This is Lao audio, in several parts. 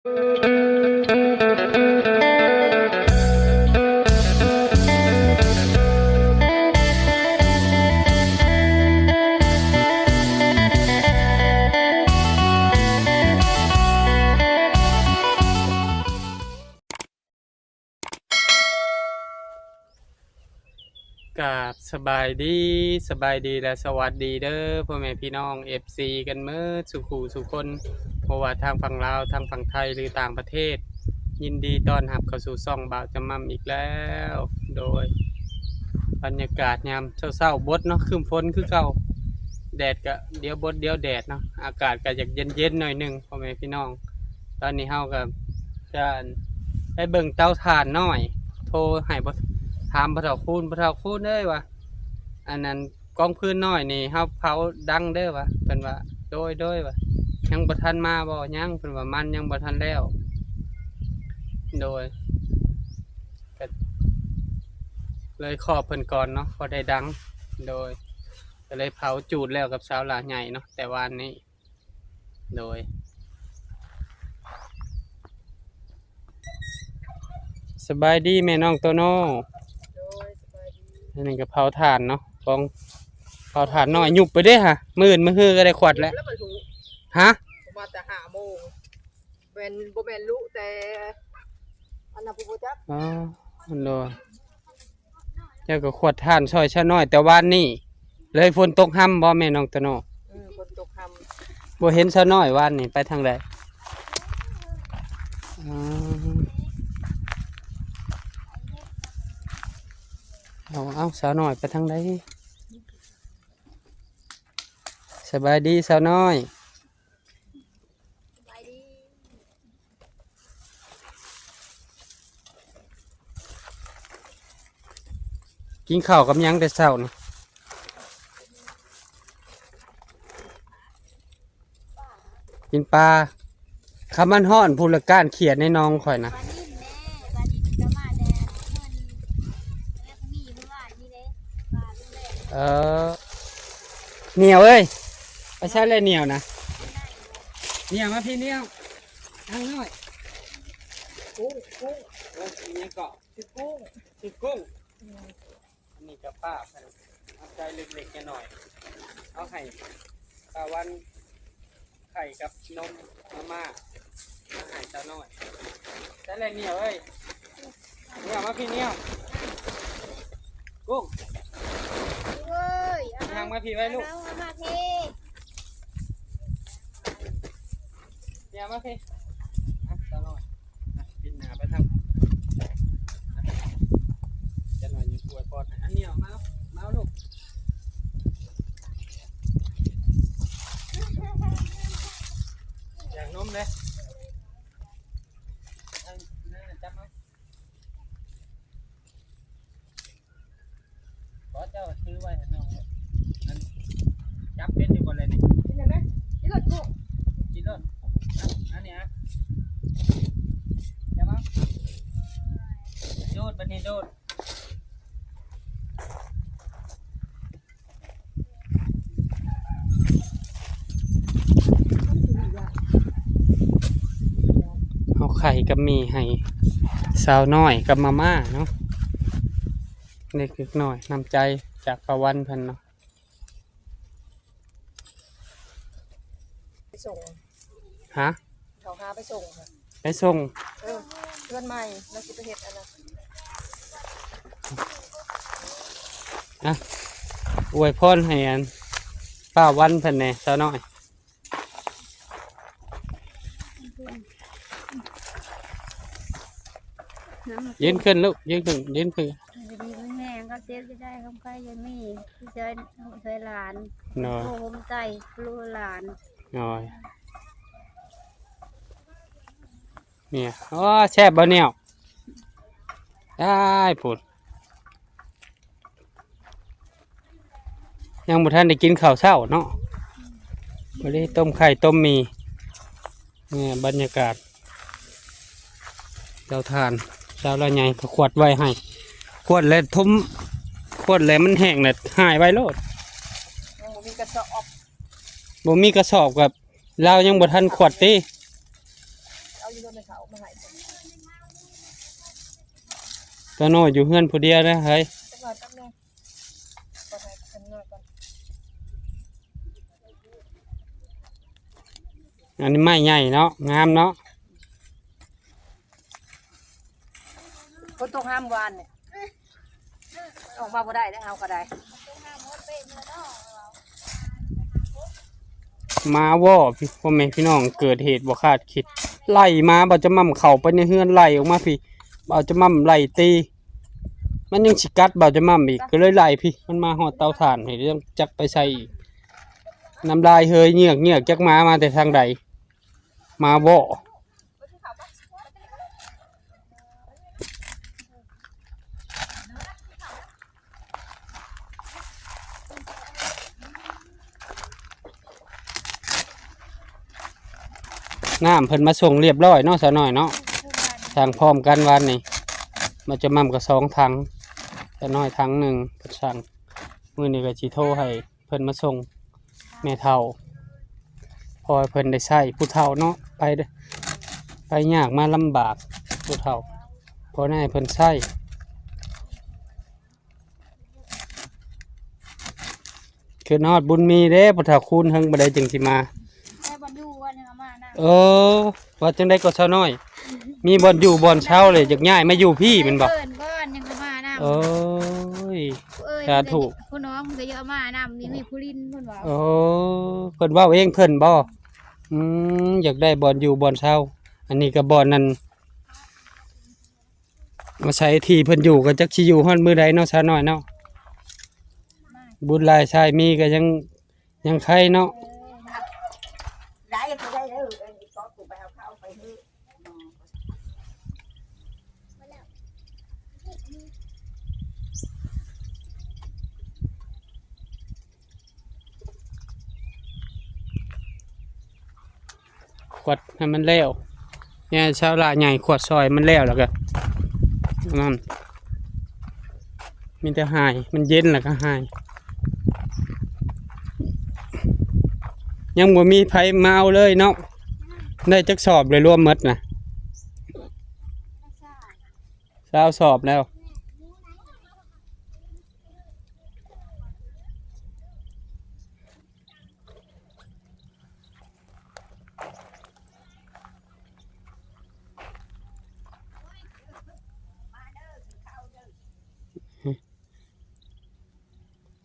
ກາບສະບາຍດີ ສະບາຍດີ ແລະ ສະຫວັດດີເດີ ພໍ່ແມ່ພີ່ນ້ອງ ເອັຟຊີ ກັນເໝິດສູ່ຄູ່ສູ່ຄົນ ບໍ່ວ່າທາງຝັ່ງລາວ ທາງຝັ່ງໄທ ຫຼື ຕ່າງປະເທດ. ຍິນດີຕ້ອນຮັບເຂົ້າສູ່ຊ່ອງບ່າວຈຳມ່ຳອີກແລ້ວ. ໂດຍ ບັນຍາກາດຍາມເຊົ້າໆ ບົດເນາະ ຄຶ້ມຝົນຄືເກົ່າ ແດດກະດຽວບົດດຽວແດດເນາະ ອາກາດກະຢາກເຢັນໆ ໜ້ອຍໜຶ່ງ ພໍ່ແມ່ພີ່ນ້ອງ. ຕອນນີ້ເຮົາກະ ຈະໄປເບິ່ງເຕົາຖ່ານນ້ອຍ ໂທໃຫ້ ຖາມພໍ່ເຖົ້າຄູນ ພໍ່ເຖົ້າຄູນເອີຍວ່າ ອັນນັ້ນກອງຟືນນ້ອຍນີ້ເຮົາເຜົາດັງເດີວ່າ ເພິ່ນວ່າ ໂດຍ ໂດຍວ່າ ຍັງບໍ່ທັນມາບໍ່ ຍັງ ເພິ່ນວ່າມັນຍັງບໍ່ທັນແລ້ວ. ໂດຍ ກະເລີຍຂອບເພິ່ນກ່ອນເນາະ ພໍໄດ້ດັງ. ໂດຍ ກະເລີຍເຜົາຈູດແລ້ວກັບສາວຫຼ້າໃຫຍ່ເນາະ ແຕ່ວານນີ້. ໂດຍ ສະບາຍດີແມ່ນ້ອງໂຕໂນ. ໂດຍ ສະບາຍດີ. ອັນນີ້ກະເຜົາຖ່ານເນາະ ກອງເຜົາຖ່ານນ້ອຍ ຍຸບໄປເດ້ຫະ ມື້ອື່ນມື້ຮືກະໄດ້ຂວດແລ້ວ. ແລ້ວມັນຮູ້ ຮະ ປະມານແຕ່ຫ້າໂມງ ແມ່ນບໍ່ແມ່ນລຸແຕ່ອັນນັ້ນຜູ້ບໍ່ຈັກ. ອໍ ໂດຍ. ເຈົ້າກະຂວດຖ່ານຊ່ອຍຊາວນ້ອຍແຕ່ວານນີ້ ເລີຍຝົນຕົກຮຳບໍ່ແມ່ນ້ອງໂຕໂນ? ອື ຝົນຕົກຮຳ ບໍ່ເຫັນຊາວນ້ອຍວານນີ້ໄປທາງໃດ? ອໍ ເອົາ ເອົາ ສາວນ້ອຍໄປທາງໃດ? ສະບາຍດີສາວນ້ອຍ. ສະບາຍດີ. ກິນເຂົ້າກັບຫຍັງແຕ່ເຊົ້ານີ້? ກິນປາ. ຄັນມັນຮ້ອນພຸ້ນລະ ກ້ານຂຽດໃນໜອງຂ້ອຍນະ. ປານິນແດ່ ປານິນກະມາແດ່ ເພິ່ນມີມື້ວານນີ້ເດ້ ປາລຸງແດງ. ເອີ ໜຽວເອີຍ ໄປໃສແລ້ວໜຽວນະ? ໜຽວມາພີ້ໜຽວ. ນາງນ້ອຍ ກຸ້ງ ກຸ້ງ ກຸ້ງ ອີ່ຫຍັງເກາະ? ຊື່ກຸ້ງ ຊື່ກຸ້ງ. ອືມ ອັນນີ້ກະປ້າເພິ່ນເອົາໃຈເລັກໆ ນ້ອຍໆ ເອົາໃຫ້ປ້າວັນ ໄຂ່ກັບນົມມາມ່າ ມາໃຫ້ສາວນ້ອຍ. ໃສແລ້ວໜຽວເອີຍ ໜຽວມາພີ້ໜຽວ. ກຸ້ງ ເອີຍ ຍ່າງມາພີ້ໄວ້ລູກ ເອົາມາພີ້ ຍ່າງມາພີ້. ອ່ະ ສາວນ້ອຍ ອ່ະ ປິ່ນໜ້າໄປທາງ ອ່ະ ຈະໜ້ອຍຍິງອວຍພອນໃຫ້. ອັນນີ້ເອົາມາ ມາເອົາລູກ ຢາກນົມເດ້. ເອົາ ຈັບມາ. ບໍ່ ເຈົ້າຖືໄວ້ໃຫ້ນ້ອງໂລດ. ອັນ ຈັບເປັນຢູ່ບໍ່ແລະນີ້? ກິນໄດ້ໄໝ? ກິນໂລດລູກ ກິນໂລດ. ອັນ ອັນນີ້ອະ ຈັບເອົາ ດູດ ບັດນີ້ດູດ. ເອົາໄຂ່ກັບໝີ່ໃຫ້ສາວນ້ອຍກັບມາມ່າເນາະ ເລັກໆ ນ້ອຍໆ ນ້ຳໃຈຈາກປ້າວັນເພິ່ນເນາະ. ໄປສົ່ງ ຮະ? ເຂົາຫາໄປສົ່ງຫັ້ນ ໄປສົ່ງ ເອີ ເຮືອນໃໝ່ ລາວຊິໄປເຮັດອັນນັ້ນ. ອ່ະ ອວຍພອນໃຫ້ອັນ ປ້າວັນເພິ່ນແດ່ ສາວນ້ອຍ. ຢືນຂຶ້ນລູກ ຢືນຂຶ້ນ ຢືນຂຶ້ນ. ຢູ່ດີມີແຮງ ຄວາມເຈັບຢ່າໄດ້ ຄວາມໄຂ້ຢ່າມີ ຊ່ວຍລູກຊ່ວຍຫຼານ ໂດຍ ໂອ້ໂຫ ໂຮມໃຈລູກຫຼານ ໂດຍ. ນີ້ ໂອ້ ແຊບບໍ່ແນວ? ອ້າຍ ພຸ້ນ ຍັງບໍ່ທັນໄດ້ກິນເຂົ້າເຊົ້າເນາະ ພໍດີຕົ້ມໄຂ່ຕົ້ມໝີ່. ນີ້ບັນຍາກາດເຕົາຖ່ານ ສາວລາວໃຫຍ່ເອົາຂວດໄວ້ໃຫ້ ຂວດແລ້ວຖົມ ຂວດແລ້ວມັນແຫ້ງແລ້ວຫາຍໄວໂລດ. ຍັງບໍ່ມີກະສອບ ບໍ່ມີກະສອບ ກັບລາວຍັງບໍ່ທັນຂວດຕິ. ເອົາຢູ່ ຕົວນ້ອຍຢູ່ເຮືອນຜູ້ດຽວເດີເຮີ້ຍ. ອັນນີ້ໄມ້ໃຫຍ່ເນາະ ງາມເນາະ. ຝົນຕົກຫາມວານນີ້ ອອກມາບໍ່ໄດ້ເດ້ເຮົາກໍໄດ້. ໝາວໍ້ ພໍ່ແມ່ພີ່ນ້ອງ ເກີດເຫດບໍ່ຄາດຄິດ ໄລ່ໝາບ່າວຈະໝ່ຳເຂົ້າໄປໃນເຮືອນ ໄລ່ອອກມາພີ້ ບ່າວຈະໝ່ຳໄລ່ຕີ ມັນຍັງຊິກັດບ່າວຈະໝ່ຳອີກ ກໍເລີຍໄລ່ພີ້ ມັນມາຮອດເຕົາຖ່ານພີ້ ຍັງຈັກໄປໃສອີກ. ນ້ຳລາຍເຮີຍເຍືອກໆ ຈັກໝາມາແຕ່ທາງໃດ ໝາວໍ້. ນ້ຳເພິ່ນມາສົ່ງລຽບຮ້ອຍເນາະ ສາວນ້ອຍເນາະ. ສັ່ງພ້ອມກັນວານນີ້ ມາຈະໝ່ຳກໍສອງຖັງ ສາວນ້ອຍຖັງໜຶ່ງ ເພິ່ນສັ່ງ. ມື້ນີ້ກໍຊິໂທໃຫ້ ເພິ່ນມາສົ່ງແມ່ເຖົ້າ ພໍໃຫ້ເພິ່ນໄດ້ໃຊ້ ຜູ້ເຖົ້າເນາະ ໄປ ໄປຍາກມາລຳບາກ ຜູ້ເຖົ້າ ພໍໄດ້ໃຫ້ເພິ່ນໃຊ້. ຄິດຮອດບຸນມີເດ້ ຜູ້ເຖົ້າຄູນເຫິງປານໃດຈຶ່ງຊິມາ. ແຕ່ບໍ່ຢູ່ວ່າຍັງເອົາມານຳ. ເອີ ວ່າຈັ່ງໃດກໍຊາວນ້ອຍ ມີບ່ອນຢູ່ບ່ອນເຊົາເລີຍ ຢາກຍ້າຍມາຢູ່ພີ້ແມ່ນບໍ່? ເອີ້ນກ່ອນ ຍັງເອົາມານຳ. ໂອ້ຍ ເອີ້ນ ສາທຸ ຜູ້ນ້ອງເພິ່ນກໍຢາກເອົາມານຳ ນີ້ມີຜູ້ຫຼິ້ນເພິ່ນວ່າ. ໂອ້ ເພິ່ນເວົ້າເອງເພິ່ນບໍ່? ອືມ ຢາກໄດ້ບ່ອນຢູ່ບ່ອນເຊົາ. ອັນນີ້ກໍບ່ອນນັ້ນ ອາໄສທີ່ເພິ່ນຢູ່ ກໍຈັກຊິຢູ່ຮອດມື້ໃດເນາະ ຊາວນ້ອຍເນາະ. ບຸນຫຼາຍຊາຍມີກໍຍັງ ຍັງໄຄເນາະ. ໄດ້ກໍໄດ້ເດີ ເອີ ນີ້ກໍກູໄປເອົາເຂົ້າໄປເຮີ້. ຂວດໃຫ້ມັນແລ້ວ ແຍ່ຊາວລາໃຫຍ່ຂວດຊອຍມັນແລ້ວ ແລ້ວກໍນັ້ນ ມີແຕ່ຫາຍ ມັນເຢັນແລ້ວກໍຫາຍ. ຍັງບໍ່ມີໃຜມາເອົາເລີຍເນາະ. ໄດ້ຈັກສອບເລີຍລວມໝົດນະ? ຊາວສອບແລ້ວ.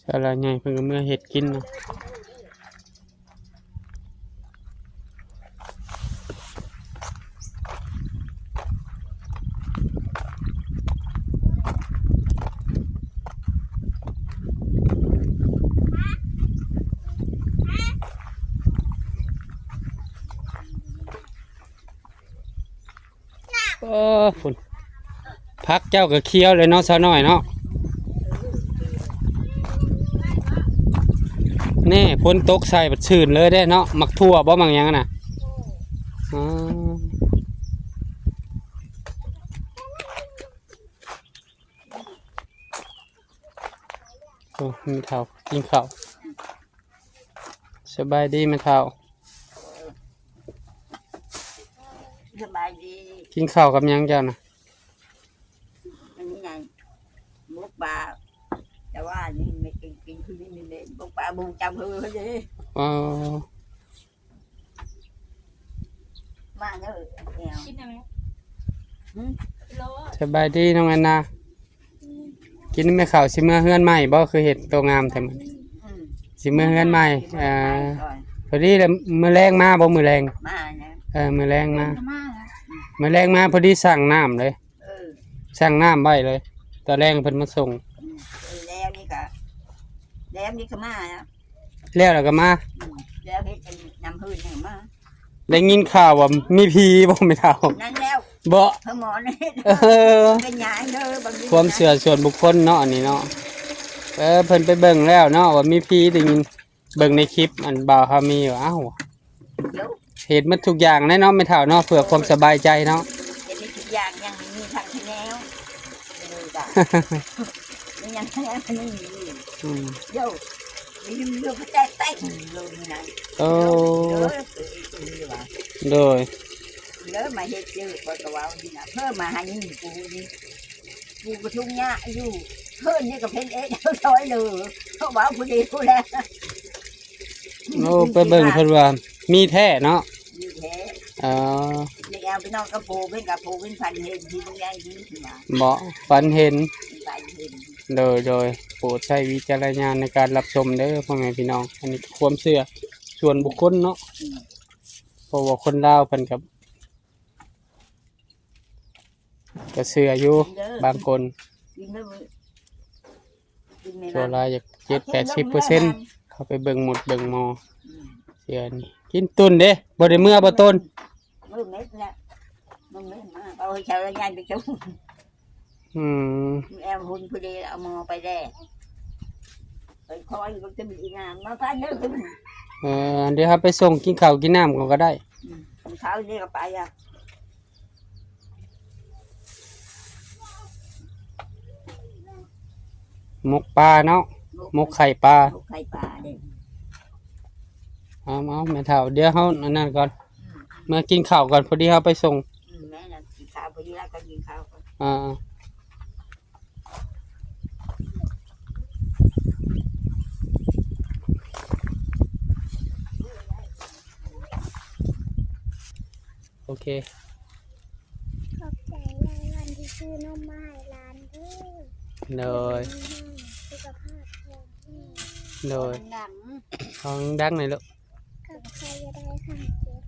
ສາລາໃຫຍ່ເພິ່ນກໍເມືອເຮັດກິນເນາະ. ເອີ ພຸ້ນ ຜັກເຈົ້າກໍຂຽວເລີຍເນາະ ສາວນ້ອຍເນາະ. ແນ່ ຝົນຕົກໃສ່ບັດຊື່ນເລີຍເດ້ເນາະ. ໝາກຖົ່ວບໍ່ ໝາກຫຍັງນະ? ອໍ ໂອ້ ແມ່ເຖົ້າກິນເຂົ້າ. ສະບາຍດີແມ່ເຖົ້າ. ສະບາຍດີ. ກິນເຂົ້າກັບຫຍັງເຈົ້ານະ? ອັນນີ້ນະ ໝົກປາ ແຕ່ວ່ານີ້ແມ່ກິນ ກິນຄືນີ້ແມ່ ໝົກປາບໍ່ຈຳເຮີເດ້. ອໍ. ມາເດີແອວ ກິນໄດ້ໄໝ? ຫື? ສະບາຍດີນ້ອງແອນນາ. ກິນແມ່ເຂົ້າ ຊິເມືອເຮືອນໃໝ່ບໍ່? ຄືເຮັດໂຕງາມແທ້ມື້ນີ້. ອືມ ຊິເມືອເຮືອນໃໝ່. ເອີ ພໍດີແລ້ວ ມື້ແລງມາບໍ່? ມື້ແລງ ມານະ. ເອີ ມື້ແລງມາ ມາລະ ມື້ແລງມາພໍດີ ສັ່ງນ້ຳເລີຍ. ເອີ ສັ່ງນ້ຳໄວ້ເລີຍ ຕອນແລງເພິ່ນມາສົ່ງ. ອືມ ເອີ ແລ້ວນີ້ກະ ແລ້ວນີ້ກະມາລະ. ແລ້ວລະກະມາ. ອືມ ແລ້ວເຮັດອັນນຳເພິ່ນນີ້ມາ. ໄດ້ຍິນຂ່າວວ່າມີຜີບໍ່ແມ່ເຖົ້າ? ນັ້ນແລ້ວ ບໍ່ ເພິ່ນໝໍນີ້. ເອີ ເປັນຫຍັງເດີ ຄວາມເຊື່ອສ່ວນບຸກຄົນເນາະ ອັນນີ້ເນາະ. ເອີ ເພິ່ນໄປເບິ່ງແລ້ວເນາະ ວ່າມີຜີ ໄດ້ຍິນ ເບິ່ງໃນຄລິບອັນບ່າວເຮົາມີວ່າ ອ້າວ ເຮັດໝົດທຸກຢ່າງແຫຼະເນາະແມ່ເຖົ້າເນາະ ເພື່ອຄວາມສະບາຍໃຈເນາະ. ເຮັດໄດ້ທຸກຢ່າງ ຍັງມີທັງທີ່ແນວ ຍັງ ຍັງ ອືມ ໂຍ ໂຍ ໂຍ ໂດຍ ໂດຍ. ເດີມາເຮັດເຈີ ຂ້ອຍກໍເວົ້ານີ້ນະ ເພີ່ມມາຫາຍິງກູນີ້ ກູກໍທຸກຍາກຢູ່ ເພິ່ນນີ້ກໍເປັນເອງ ເອົາຊອຍເລີ ເຂົາເວົ້າຜູ້ດຽວແຫຼະ. ໂອ້ ໄປເບິ່ງເພິ່ນວ່າມີແທ້ເນາະ ມີແທ້. ອໍ ນີ້ແອວໄປນອນກັບຜູ້ເພິ່ນ ກັບຜູ້ເພິ່ນຝັນເຫັນທີ່ໂຮງແຮມນີ້ເພິ່ນວ່າ ບໍ່ ຝັນເຫັນ ຝັນເຫັນ. ໂດຍ ໂດຍ ໂປດໃຊ້ວິຈາລະນະຍານໃນການຮັບຊົມເດີພໍ່ແມ່ພີ່ນ້ອງ ອັນນີ້ກໍຄວາມເຊື່ອສ່ວນບຸກຄົນເນາະ ອືມ ເພາະວ່າຄົນລາວເພິ່ນກໍ ກໍເຊື່ອຢູ່ ກິນເດີ ບາງຄົນ ກິນເດີ ກິນແມ່ ສ່ວນຫຼາຍຢາກເຈັດແປດສິບເປີເຊັນ ເຂົ້າໄປເບິ່ງໝົດເບິ່ງໝໍ ອືມ ເຊື່ອນີ້ ກິນຕຸ່ນເດ້ ບໍ່ໄດ້ເມືອບໍ່ຕຸ່ນ ເບິ່ງເມັດແຫຼະ ເບິ່ງເມັດມາ ເອົາໃຫ້ຊາວລະຍານໄປຈຸ່ມ ອືມ ແອວຮຸນຜູ້ເດເອົາໝໍໄປແດ່ ໄປຄອຍກໍຈະມີອີນາມມາພັນໜຶ່ງ ເອີ ດຽວເຮົາໄປສົ່ງກິນເຂົ້າກິນນ້ຳກ່ອນກໍໄດ້ ອືມ ກິນເຂົ້ານີ້ກໍໄປອະ ໝົກປາເນາະ ໝົກໄຂ່ປາ ໝົກໄຂ່ປາເດ້ ເອົາ ເອົາ ແມ່ເຖົ້າ ດຽວເຮົາອັນນັ້ນກ່ອນ ອືມ ເມືອກິນເຂົ້າກ່ອນ ພໍດີເຮົາໄປສົ່ງ ອືມ ແມ່ນລະ ກິນເຂົ້າ ພໍດີລະກໍກິນເຂົ້າກ່ອນ ອ່າ ໂອເຄ ຂອບໃຈຍາຍວັນທີ່ຊື້ນົມມາໃຫ້ຫຼານເດີ ໂດຍ ຢູ່ດີມີແຮງ ສຸຂະພາບແຂງແຮງ ໂດຍ ດັງ ຂອງດັງໜ້ອຍລູກ ຂອບໃຈຢ່າໄດ້ຄຳເຈັບ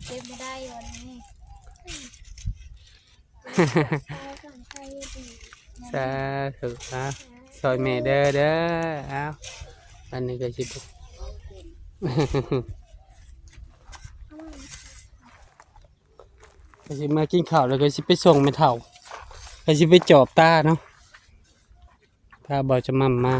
ເຈັບບໍ່ໄດ້ວັນນີ້ ສາທຸ ເອົາ ຊ່ອຍແມ່ເດີ ເດີ ເອົາ ອັນນີ້ກໍຊິ ກໍຊິມາກິນເຂົ້າ ແລ້ວກໍຊິໄປສົ່ງແມ່ເຖົ້າ ກໍຊິໄປຈອບຕາເນາະ ຖ້າບໍ່ຈະໝ່ຳມາ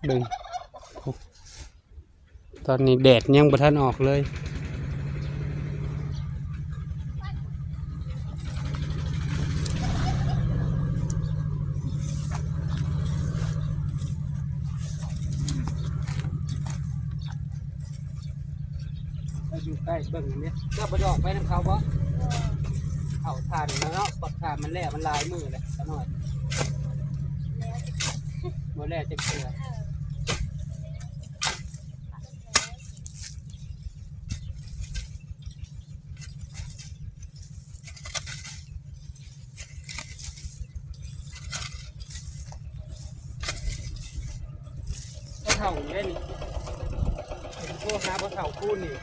ເບິ່ງ ຕອນນີ້ແດດຍັງບໍ່ທັນອອກເລີຍ. ໄປຢູ່ໃກ້ເບິ່ງນີ້ ເຈົ້າບໍ່ໄດ້ອອກໄປນຳເຂົາບໍ່? ເຂົາຖ່ານແລ້ວເນາະ ເຂົາຖ່ານມັນແລ້ວ ມັນຫຼາຍມື້ແລ້ວ ສາວນ້ອຍ ບໍ່ແລ້ວຈັກເທື່ອ. ພໍ່ເຖົ້າເດ້ນີ້ ໂທຫາພໍ່ເຖົ້າຄູນນີ້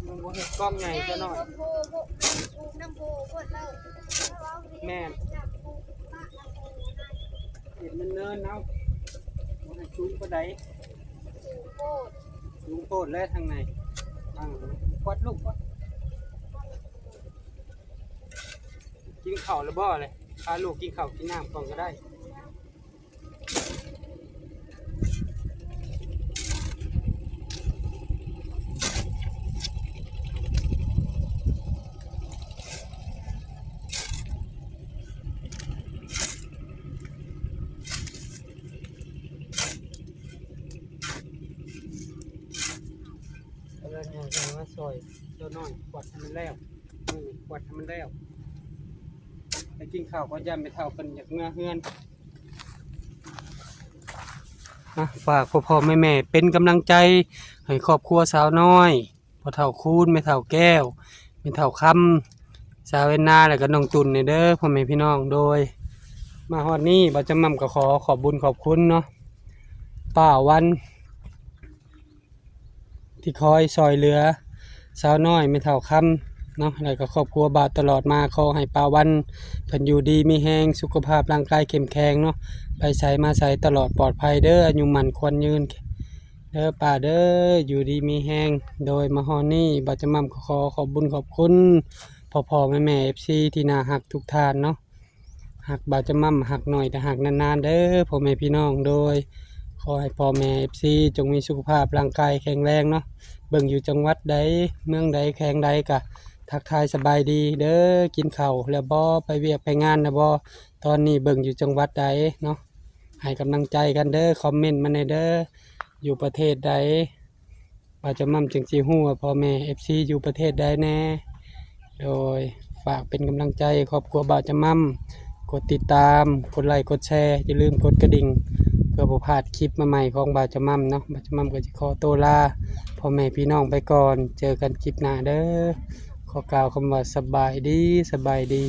ມັນບໍ່ເຮັດກ້ອງໃຫຍ່ຊະໜ້ອຍ ແມ່ນ ເຮັດເນີນໆ ເອົາ ບໍ່ໃຫ້ສູງປານໃດ ສູງໂພດ ສູງໂພດແລ້ວທາງໃນ ອ່າ ກວາດລູກກ່ອນ ກິນເຂົ້າແລ້ວບໍ່ເລີຍ ພາລູກກິນເຂົ້າກິນນ້ຳກ່ອນກໍໄດ້. ກຳລັງຍ່າງມາຊ່ອຍເຈົ້ານ້ອຍກວາດໃຫ້ມັນແລ້ວ ເອີ ກວາດໃຫ້ມັນແລ້ວ ໄປກິນເຂົ້າກ່ອນ ຢ້ານແມ່ເຖົ້າເພິ່ນຢາກເມືອເຮືອນ. ອ່ະ ຝາກພໍ່ໆແມ່ໆເປັນກຳລັງໃຈໃຫ້ຄອບຄົວສາວນ້ອຍ ພໍ່ເຖົ້າຄູນ ແມ່ເຖົ້າແກ້ວ ແມ່ເຖົ້າຄຳ ສາວແອນນາ ແລ້ວກໍນ້ອງຕຸ່ນແດ່ເດີ ພໍ່ແມ່ພີ່ນ້ອງ. ໂດຍ ມາຮອດນີ້ ບ່າວຈຳໝ່ຳກໍຂໍຂອບບຸນຂອບຄຸນເນາະ ປ້າວັນ ທີ່ຄອຍຊ່ອຍເຫຼືອສາວນ້ອຍແມ່ເຖົ້າຄຳເນາະ ແລ້ວກໍຄອບຄົວບ່າວຕະຫຼອດມາ. ຂໍໃຫ້ປ້າວັນເພິ່ນຢູ່ດີມີແຮງ ສຸຂະພາບຮ່າງກາຍເຂັ້ມແຂງເນາະ ໄປໃສມາໃສຕະຫຼອດປອດໄພເດີ ອາຍຸໝັ້ນຂວັນຍືນເດີປ້າເດີ ຢູ່ດີມີແຮງ. ໂດຍ ມາຮອດນີ້ ບ່າວຈຳໝ່ຳກໍຂໍຂອບບຸນຂອບຄຸນພໍ່ໆແມ່ໆ ເອັຟຊີ ທີ່ໜ້າຮັກທຸກທ່ານເນາະ ຮັກບ່າວຈຳໝ່ຳ ຮັກໜ້ອຍແຕ່ຮັກນານໆເດີ ພໍ່ແມ່ພີ່ນ້ອງ. ໂດຍ ຂໍໃຫ້ພໍ່ແມ່ເອັຟຊີຈົ່ງມີສຸຂະພາບຮ່າງກາຍແຂງແຮງເນາະ. ເບິ່ງຢູ່ຈັງຫວັດໃດ ເມືອງໃດ ແຂວງໃດກະທັກທາຍສະບາຍດີເດີ. ກິນເຂົ້າແລ້ວບໍ່? ໄປວຽກໄປງານແລ້ວບໍ່? ຕອນນີ້ເບິ່ງຢູ່ຈັງຫວັດໃດເນາະ? ໃຫ້ກຳລັງໃຈກັນເດີ ຄອມເມັນມາແດ່ເດີ. ຢູ່ປະເທດໃດ ບ່າວຈຳມ່ຳຈຶ່ງຊິຮູ້ວ່າພໍ່ແມ່ເອັຟຊີຢູ່ປະເທດໃດແດ່. ໂດຍ ຝາກເປັນກຳລັງໃຈຄອບຄົວບ່າວຈຳມ່ຳ ກົດຕິດຕາມ ກົດໄລ ກົດແຊ ຢ່າລືມກົດກະດິ່ງ ເພື່ອບໍ່ພາດຄລິບໃໝ່ໆຂອງບ່າວຈຳມ່ຳເນາະ. ບ່າວຈຳມ່ຳກໍຊິຂໍໂຕລາພໍ່ແມ່ພີ່ນ້ອງໄປກ່ອນ ເຈີກັນຄລິບໜ້າເດີ. ຂໍກ່າວຄຳວ່າສະບາຍດີ ສະບາຍດີ.